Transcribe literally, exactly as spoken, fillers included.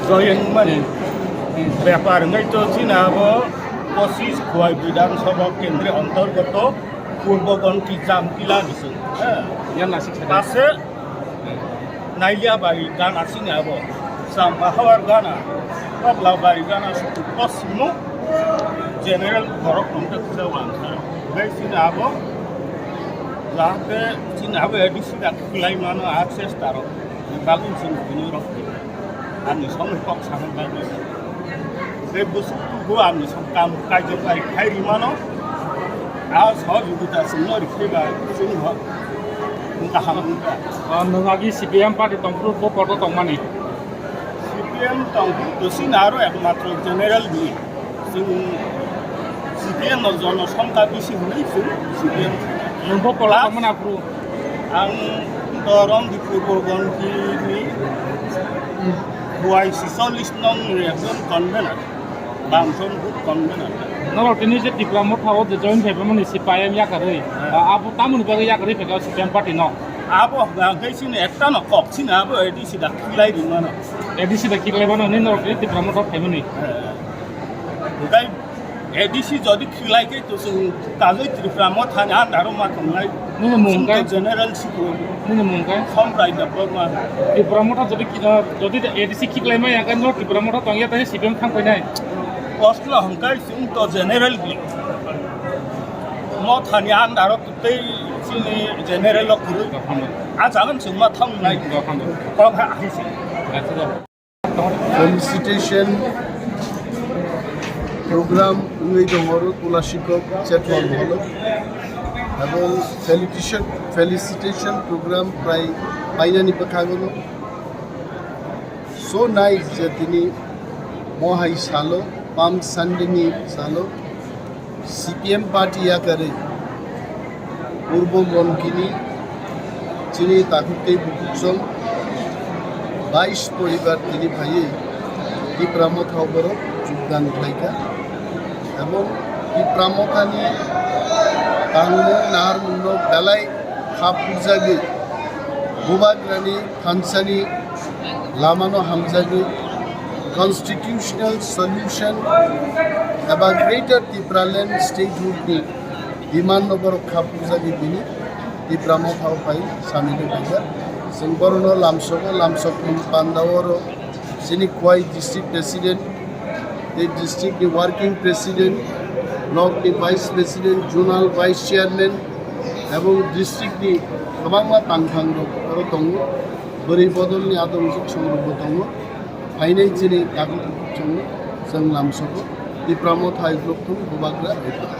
Join mani bepar wngwi to chini abo pochis Khowai Bidhan Sabha Kendri antargato Purbo Gonki Jamtila ni song. Yan nasik sa. Pase Nailiabari gana chini abo. Chamba hawar gana. Toklabari gana suku posimo general borok nongke kisa wansaro. Gai chini abo. Jahate chini abo A D C da khwlai mano access taro. Bagwi chini bini rok. Ani song kok sana bagwi. Tei bwswk tubu ani song kam kaijak bai khai rimano. A sohojogita chwngno rikhe ba chwng ho wngkha ham wngkha. Ah, nwng agi C P M party tongphuru bo poto tongmani? C P M tongphuru to chini aro ekmatro general ni. Chwng C P M no jono songkha bisi hwnwi chwng C P M. Nwng bo poto tongmani aphuru? Ang to Romdi Purbo Gonki ni Khowai sisollis nong ni ekjon convener. Bangson good convener. Norok tini je Tipra Motha o je join khaimani C P I M yakarwi, ah, abo tamoni bagwi yakarwi phaikha C P M party no? Abo hwnkhe chini ekta no kok chini abo A D C da khwlai rimano. A D C da khwlai mano ni norok tini Tipra Motha o phaimani? Eh. Hwnkhe A D C jodi khwlai khe to chwng kagwi Tripura Mothani andaro ma tongnai. Nini mung chwng to kai? General sikho. Nini mung kai? Somrai Debbarma. Tripura Motha jodi ki-, ah, jodi A D C khiklai maya khe no Tripura Motha tongya tei C P M thang painai. Kosla hwnkhe chwng to general bi. Mothani andaro tei chini general o kwrwi. Dophano. A jagan chwng ma thang nai. Dophano. Kok ha ahisi. Acha, dophano. Felicitation program wngwi dong oro Tulashikok Chetwal Hall o. Abo felicitation, felicitation program prai painani bwkhago no. So nice je tini mohai salo, Palm Sunday ni salo, C P M party yakarwi Purbo Gonkini chini takhuk tei bukhuk song bais poribar tini phaiwi Tipra Motha o borok jogdan khlaikha. Ebong Tipra Mothani tangmung naharmungno belai kha phurjagwi Bubagrani thansani lamano hamjagwi constitutional solution eba Greater Tipraland statehood ni demand no borok kha phurjagwi bini Tipra Motha o phai samil wngkha. Chwng borokno lamsogo, lamsokni panda oro chini Khowai district president, tei district ni working president, block ni vice president, zonal vice chairman, ebong district ni kwbangma tangthang rok oro tongo. Bwrwi bodol ni adong song rok bo tongo. Phainai chini dagu chwng, chwng lamsogo. Tipra Motha hai block thung Bubagra hai block.